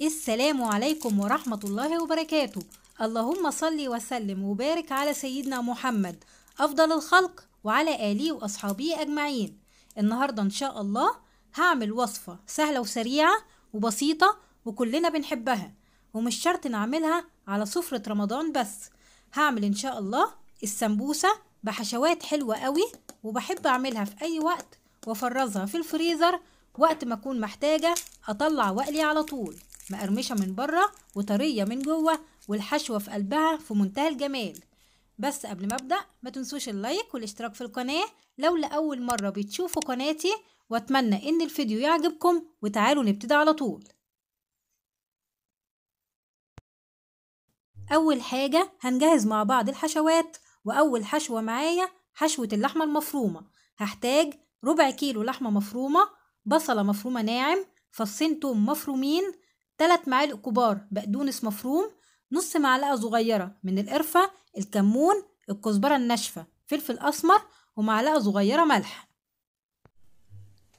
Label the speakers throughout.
Speaker 1: السلام عليكم ورحمة الله وبركاته. اللهم صل وسلم وبارك على سيدنا محمد أفضل الخلق وعلى آله وأصحابه أجمعين. النهاردة إن شاء الله هعمل وصفة سهلة وسريعة وبسيطة وكلنا بنحبها، ومش شرط نعملها على سفرة رمضان بس. هعمل إن شاء الله السمبوسة بحشوات حلوة قوي، وبحب أعملها في أي وقت وأفرزها في الفريزر وقت ما أكون محتاجة أطلع وأقلي على طول، مقرمشة من بره وطرية من جوه، والحشوة في قلبها في منتهى الجمال. بس قبل ما أبدأ ما تنسوش اللايك والاشتراك في القناة لو لأول مرة بتشوفوا قناتي، وأتمنى إن الفيديو يعجبكم. وتعالوا نبتدي على طول. أول حاجة هنجهز مع بعض الحشوات، وأول حشوة معايا حشوة اللحمة المفرومة. هحتاج ربع كيلو لحمة مفرومة، بصلة مفرومة ناعم، فصين توم مفرومين، 3 معالق كبار بقدونس مفروم، نص معلقة صغيرة من القرفة، الكمون، الكزبرة الناشفة، فلفل أسمر، ومعلقة صغيرة ملح.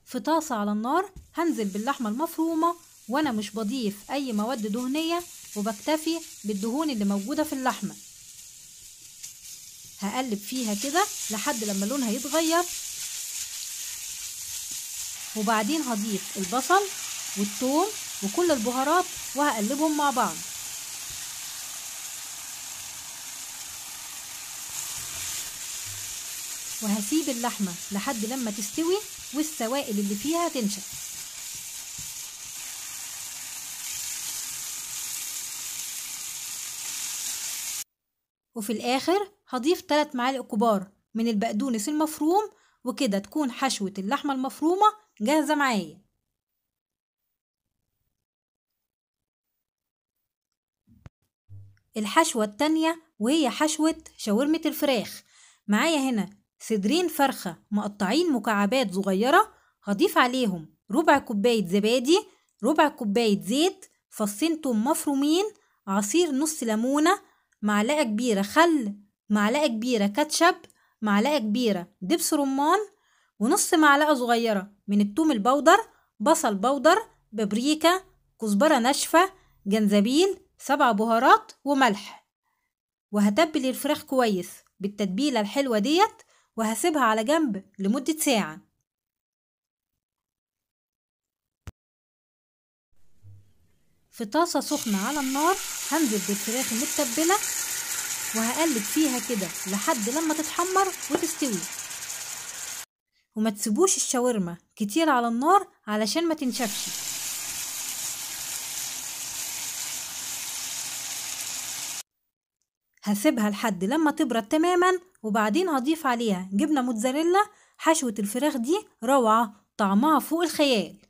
Speaker 1: في طاسة على النار هنزل باللحمة المفرومة، وأنا مش بضيف أي مواد دهنية وبكتفي بالدهون اللي موجودة في اللحمة. هقلب فيها كده لحد لما لونها يتغير، وبعدين هضيف البصل والثوم وكل البهارات وهقلبهم مع بعض. وهسيب اللحمة لحد لما تستوي والسوائل اللي فيها تنشف. وفي الآخر هضيف 3 معالق كبار من البقدونس المفروم، وكده تكون حشوة اللحمة المفرومة جاهزة معايا. الحشوة التانية وهي حشوة شاورمة الفراخ. معايا هنا صدرين فرخة مقطعين مكعبات صغيرة، هضيف عليهم ربع كوباية زبادي، ربع كوباية زيت، فصين توم مفرومين، عصير نص ليمونة، معلقة كبيرة خل، معلقة كبيرة كاتشب، معلقة كبيرة دبس رمان، ونص معلقة صغيرة من التوم البودر، بصل بودر، بابريكا، كزبرة ناشفة، جنزبيل، 7 بهارات وملح. وهتبل الفراخ كويس بالتتبيلة الحلوة ديت، وهسيبها على جنب لمدة ساعة. في طاسة سخنة على النار هنزل بالفراخ المتبلة وهقلب فيها كده لحد لما تتحمر وتستوي. وما تسيبوش الشاورما كتير على النار علشان ما تنشفش. هسيبها لحد لما تبرد تماما، وبعدين هضيف عليها جبنة موتزاريلا. حشوة الفراخ دي روعة، طعمها فوق الخيال.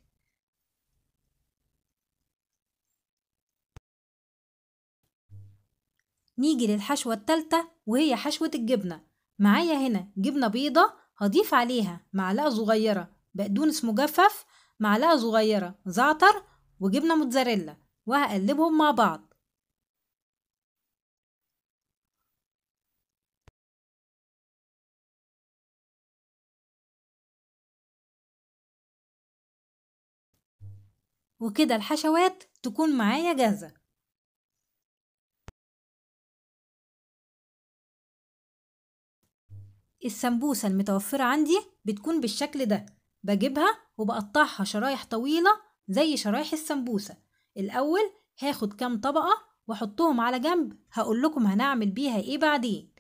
Speaker 1: نيجي للحشوة التالتة وهي حشوة الجبنة. معايا هنا جبنة بيضة، هضيف عليها معلقة صغيرة بقدونس مجفف، معلقة صغيرة زعتر، وجبنة موتزاريلا، وهقلبهم مع بعض. وكده الحشوات تكون معايا جاهزة. السمبوسة المتوفرة عندي بتكون بالشكل ده، بجيبها وبقطعها شرايح طويلة زي شرايح السمبوسة. الأول هاخد كام طبقة واحطهم على جنب، هقول لكم هنعمل بيها ايه بعدين.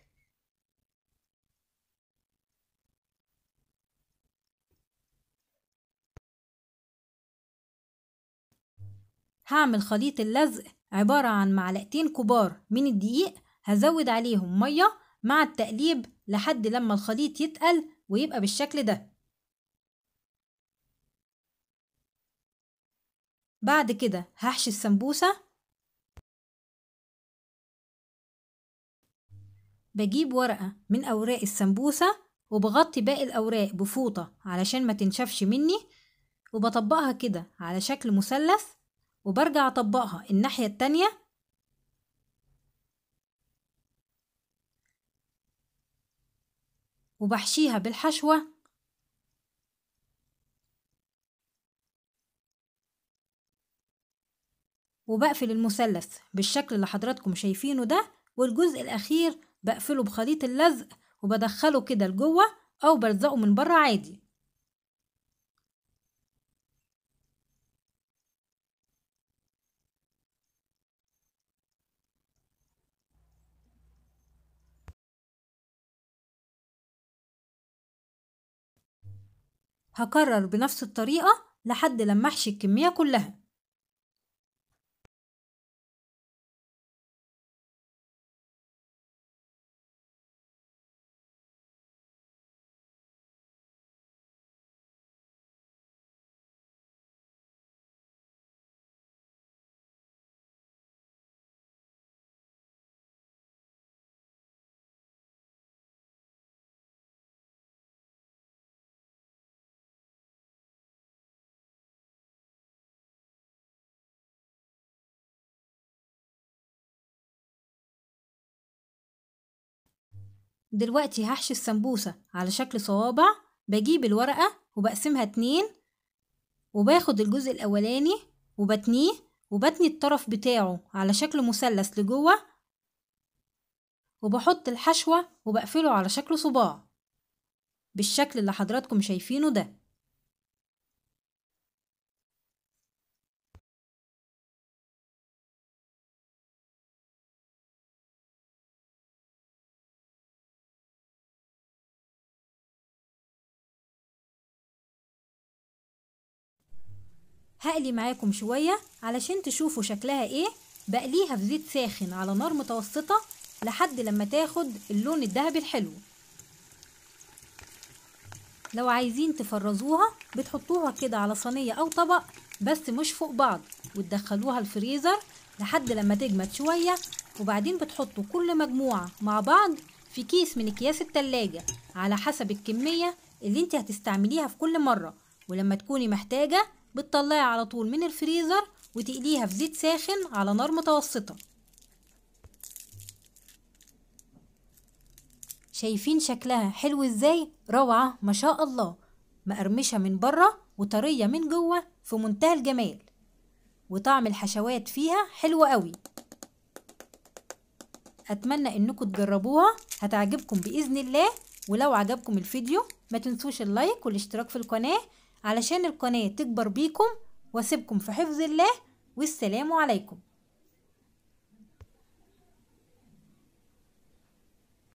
Speaker 1: هعمل خليط اللزق عبارة عن معلقتين كبار من الدقيق، هزود عليهم مية مع التقليب لحد لما الخليط يتقل ويبقى بالشكل ده. بعد كده هحشي السمبوسة. بجيب ورقة من أوراق السمبوسة وبغطي باقي الأوراق بفوطة علشان ما تنشفش مني، وبطبقها كده على شكل مثلث، وبرجع أطبقها الناحية التانية. وبحشيها بالحشوة. وبقفل المثلث بالشكل اللي حضراتكم شايفينه ده، والجزء الأخير بقفله بخليط اللزق وبدخله كده لجوه أو بلزقه من بره عادي. هكرر بنفس الطريقة لحد لما احشي الكمية كلها. دلوقتي هحشي السمبوسة على شكل صوابع. بجيب الورقة وبقسمها 2، وباخد الجزء الأولاني وبتنيه، وبتني الطرف بتاعه على شكل مثلث لجوه، وبحط الحشوة وبقفله على شكل صباع بالشكل اللي حضراتكم شايفينه ده. هقلي معاكم شوية علشان تشوفوا شكلها ايه. بقليها في زيت ساخن على نار متوسطة لحد لما تاخد اللون الذهبي الحلو. لو عايزين تفرزوها بتحطوها كده على صينية او طبق بس مش فوق بعض، وتدخلوها الفريزر لحد لما تجمد شوية، وبعدين بتحطوا كل مجموعة مع بعض في كيس من اكياس التلاجة على حسب الكمية اللي انت هتستعمليها في كل مرة. ولما تكوني محتاجة بتطلعي على طول من الفريزر وتقليها في زيت ساخن على نار متوسطة. شايفين شكلها حلو ازاي؟ روعة ما شاء الله، مقرمشة من بره وطرية من جوه في منتهى الجمال، وطعم الحشوات فيها حلو قوي. اتمنى انكم تجربوها، هتعجبكم بإذن الله. ولو عجبكم الفيديو ما تنسوش اللايك والاشتراك في القناة علشان القناة تكبر بيكم، واسيبكم في حفظ الله، والسلام عليكم.